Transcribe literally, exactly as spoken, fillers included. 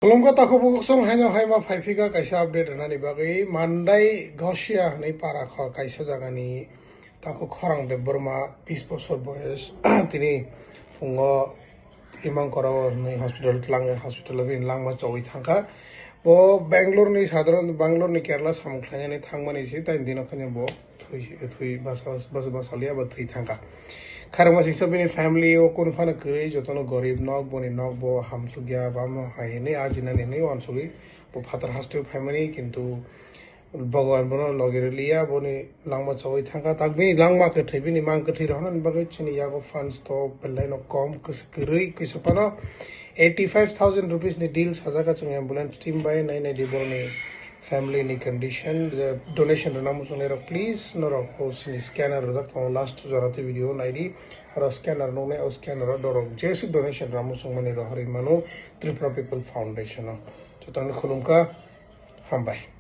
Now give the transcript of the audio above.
Khulumkha takhuk bukhuk song, haino haima phaiphika kaisa update rwnani bagwi. Mandai Ghosia hwnwi para khor kaisa jagani takhuk Khorang Debbarma, bis bosor boyes, tini phungo imang korao hwnwi hospital twlang, hospital o bini langma chowi thangkha. Bo Bangalore ni sadharan, Bangalore ni Kerala samung khlainani thangmani se, tai dino khani bo thwi, thwi basa, basa, basa liya ba thwi thangkha. Kharma singsa bini family o kun phano kwrwi, jotono gorib nok, boni nok bo hamsukya, bamo hai hinwi ajinani hinwi uansugwi bo phatar hasteo phaimani, kintu Bhagwan bono logi rwliya, boni langma chowi thangkha. Tak bini langma kwthwi, bini mang kwthwi rohornani bagwi chini yago funds to belai no kom, kwrwi kisa phano eighty five thousand rupees ni deal sajak, chwng ambulance team bai nai nai di boroni family ni condition, je donation rwna muchungnai rok, please, norok o sini scanner rwjak tongo, last jora twi video naidi, aro scanner nuknai, o scanner o norok jeswk donation rwna muchungmani rohorwi mano Tripura People Foundation o. Jotono khulumkha, hambai.